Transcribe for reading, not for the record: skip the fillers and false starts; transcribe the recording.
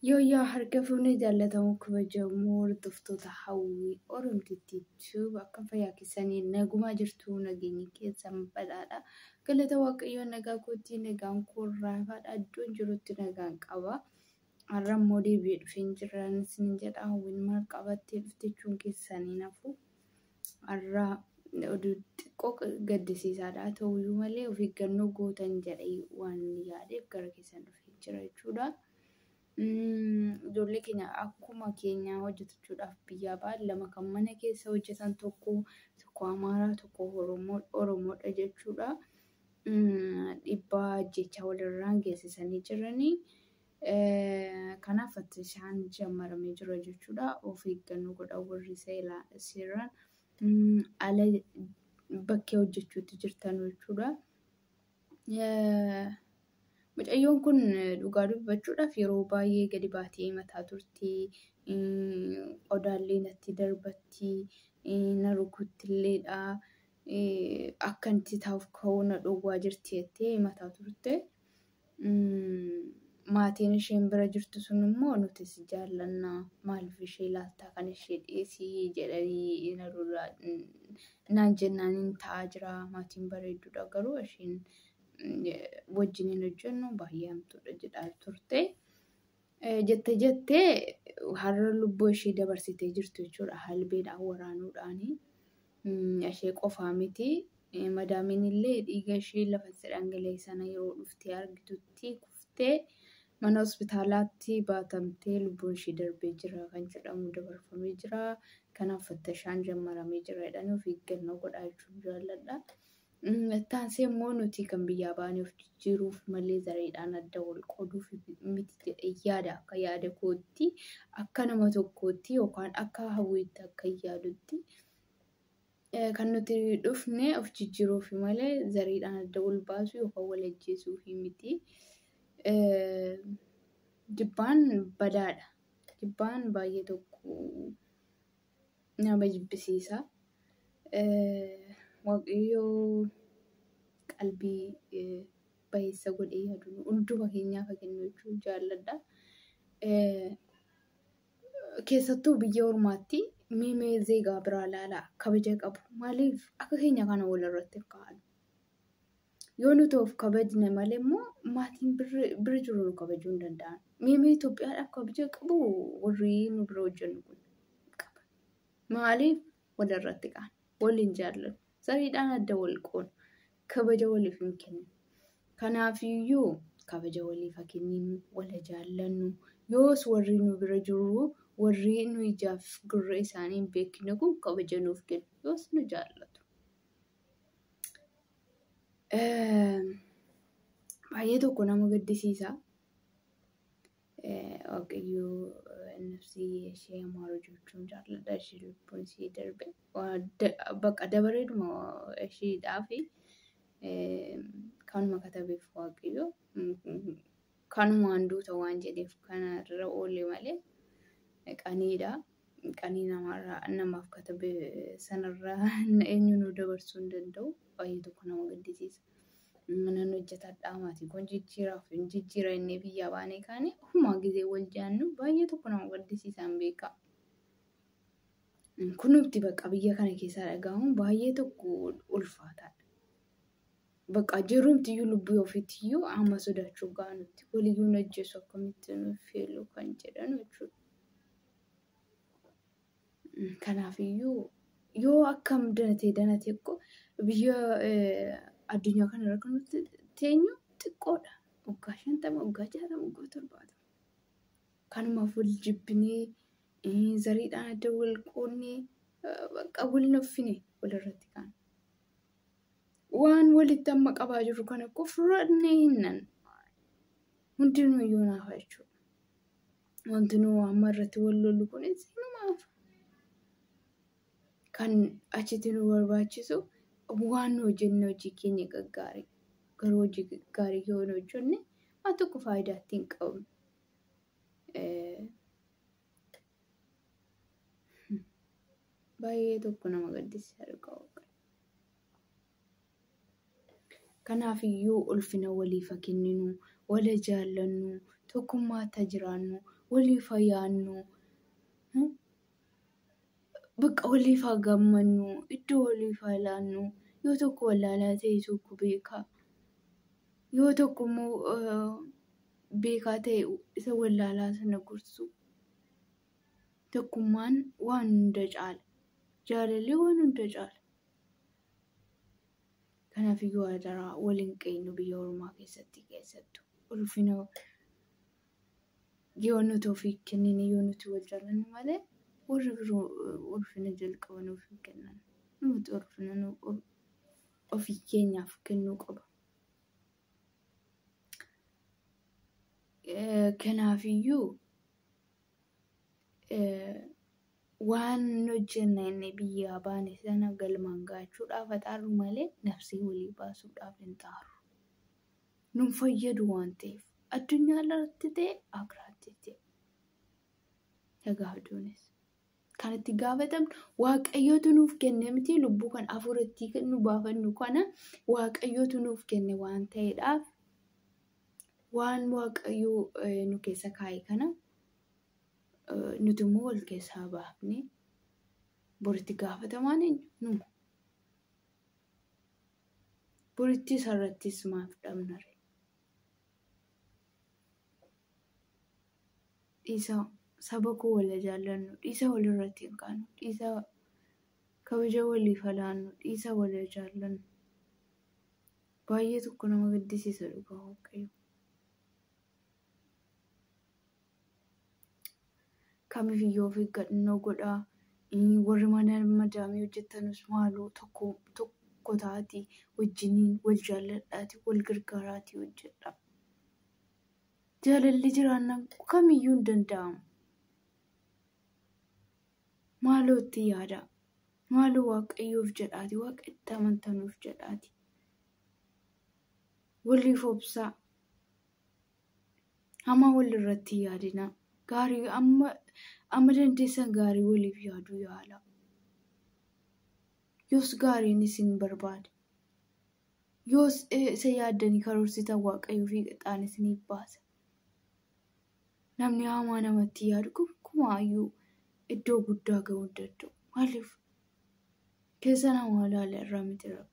Yooyyaa harka fuunee jaallatamu kabajamoo hordoftoota Hawwii Oromtittii bakka fayyaa keessanii nagumaa jirtu, nageenyi keessan badhaadha. Galata Waaqayyoo, nagaa kootii, nagaan koo raafaadha. Iddoon jirutti nagaan qaba. Har'a immoo deebi'ee dhufeen jira isin jedha. Hawwiin maal qabattee dhufte jechuun keessanii nafu. Har'a oduu xiqqoo gaddisiisaadha. Ta'uyyuu malee of eeggannoo gootan jedhee waan yaadeef gara keessan dhufee jira jechuudha. Ijoollee keenya akkuma keenya hojjetachuudhaaf biyyaa ba'an lama kan mana keessa hojjetan, tokko tokko Amaaraa, tokko Oromoodha jechuudha. Dhiibbaa ajjechaa walirraan geessisanii jiranii. Kanaaf isaan jammaramee jira jechuudha. Of eeggannoo godhaa warri seeraan ala bakkee hojjechuutti jirtan jechuudha. Mucayyoon kun dhugaa dubbachuudhaaf yeroo baay'ee gadi baatee mataa turti. Qodaallee natti darbatti, na rukuttilleedha. Akka itti taa'uuf ka'uu na dhowwaa jirti jettee mataa turte. Maatiin isheen bira jirtu sun immoo nuti si jaallannaa, maaliif ishee ilaaltaa, kan ishee dhiisii jedhanii naan jennaan hin ta'aa jira. Maatiin bareedduudha, garuu isheen wajjin hin hojjennu, baay'ee hamtuudha jedhaa turte. Jettee jettee har'a lubbuu ishee dabarsitee jirtu jechuudha, halbeedhaan waraanuudhaani. Ishee qofaa miti. Madaamiin illee dhiiga ishee lafa itti dhangala'e sana yeroo dhuftee argitutti kuftee mana hospitaalaatti baatamtee lubbuun ishee darbee jira kan jedhamu dabarfamee jira. Kanaaf fattashaan jammaramee jira jedhanii of eeggannoo godhaa jechuun jaalladha. Taansee immoo nuti kan biyyaa baanee of jijjiiruuf malee zareedhaan adda wal qooduuf miti jedhee yaada, akka yaada kootti, akka nama tokkootti yookaan akka Hawwiitti akka yaadutti, kan nuti dhufne of jijjiiruuf malee zariidhaan adda wal baasuu yookaan wal ajjeesuuf miti. Jibbaan badaadha. Jibbaan baay'ee tokko nama jibbisiisa. Waaqayyoo qalbii bayeessa godhee yaadu hunduma keenyaaf haa kennu jechuun jaalladha. Keessattuu biyya ormaatti miimee zeegaa biraa ilaalaa, kabaja qabu. Maaliif akka keenya kana walirratti hin ka'an? Yoo nuti of kabajne malee immoo maatiin bira jiru nu kabajuu hin danda'an. Miimee Itoophiyaadhaaf kabaja qabu warri nu bira hojjennu kun qaba. Maaliif walirratti ka'an? Waliin jaallatu. Zariidhaan adda wal qoonu. Kabaja waliif hin kennu. Kanaafiyyuu kabaja waliif haa kenninu, wal haa jaallannu. Yoos warri nu bira jiru, warri nu ijaaf gurra isaanii hin beekne kun kabaja nuuf kennu. Yoos nu jaallatu. Baay'ee tokko nama gaddisiisa. Waaqayyoo nafsi ishee amaaru jechuun jaalladha. Ishee lubbuun ishee darbe. Bakka dabareeduma isheedhaafi kanuma katabeef Waaqayyo kanumaan duuta waan jedheef kanarra oole malee qaniidha. Qanii namarraa namaaf katabe sanarraa eenyu nu dabarsuu hin danda'u. Baay'ee tokko nama gaddisiisa. Manan hojjetadhaa, maatii kun jijjiiraaf hin jijjiira inni biyyaa baanee kaane ofumaa gizee wal jaannu baay'ee tokko nama gaddisiisaan beekaa. Kunumti bakka biyya kana keessaa dhagahamu baay'ee tokko ulfaataadha. Bakka jirumti iyyuu lubbuu ofiitti iyyuu amma sodaachuu ga'anutti waliyyuu nu ajjeesu, akkamitti nu feelu kan jedhan jechuudha. Kanaafiyyuu yoo akkam danatee danatee ko biyya addunyaa kanarra kan nuti teenyu xiqqoodha. Waggaa 50, waggaa 60, waggaa 70. Kanumaaf wal jibbinee, zariidhaan adda wal qoonnee, bakka wal nuffine walirratti kaana. Waan walitti amma qabaa jirru kana koo fudhannee hinnan. Hundinuu iyyuu naafa jechuudha. Wanti nu amma irratti wal lollu kunis hinumaaf. Kan achitti nu barbaachisu waan nu hojjenne hojii keenya gaggaarii. Garuu hojii gaarii yoo hin hojjenne waan tokko faayidaa itti hin qabnu. Baay'ee tokko nama gaddisiisa dhugaa Waaqayyo. Kanaafiyyuu ulfina waliif haa kenninu, wal haa jaallannu, tokkummaatti haa jiraannu. Waliif haa yaadnu. Bakka waliif haa gammannu. Iddoo waliif haa laannu. Yoo tokko wallaalaa ta'e tokko beekaa. Yoo tokko immoo beekaa ta'e isa wallaalaa sana gorsu. Tokkummaan waan hunda caala. Jaalalli waan hunda caala. Kanaafiyyuu adaraa waliin qeenu biyya ormaa keessatti keessattuu ulfina yoo nuti ofii kennine yoo nuti wal jaallanne malee warri biroo ulfina jalqaba nuuf hin kennan. Nuti ulfina ofii keenyaaf kennuu qaba. Kanaafiyyuu waan hojjenna inni biyyaa baane sana galmaan gaachuudhaaf xaarru malee nafsee walii baasuudhaaf hin xaarru. Nun fayyadu waan ta'eef addunyaa irratti ta'e akiraatti ta'e dhagaafduunis. Kan itti gaafatamnu Waaqayyootu nuuf kenne miti lubbuu kan afuuratti nu baafannu kana Waaqayyootu nuuf kenne waan ta'eedhaaf waan Waaqayyoo nu keessa kaa'e kana nuti immoo wal keessaa baafnee boritti gaafatamaan eenyu numa. Boritti isarrattis maaf dhabna ree? Dhiisaa saba koo wal jaallannu, dhiisaa walirratti hin kaanu, dhiisaa kabaja waliif haa laannu, dhiisaa wal jaallannu. Baay'ee tokko nama gaddisiisa dhugaa Waaqayyo. Kamiifiyyuu of eeggannoo godhaa. Warri mana madaamii hojjetanus maaloo tokko taatii wajjiniin wal jaalladhaatii wal gargaaraatii hojjedhaa. Jaalalli jiraannaan kamiyyuu hin danda'amu. Maaloo itti yaadaa. Maaloo Waaqayyoof jedhaatii Waaqa itti amantanuuf jedhaatii. Waliif obsaa. Hamaa walirratti hin yaadinaa. Gaarii amma dandeessan gaarii waliif yaaduu yaalaa. Yoos gaariin isin barbaada. Yoos isa yaaddanii karoorsitan Waaqayyoo fi qixaan isiniif baasa. Namni hamaa namatti yaadu gonkumaayyuu iddoo guddaa ga'uu hin danda'u. Maaliif? Keessa namaa ilaala irraa miti Rabbi.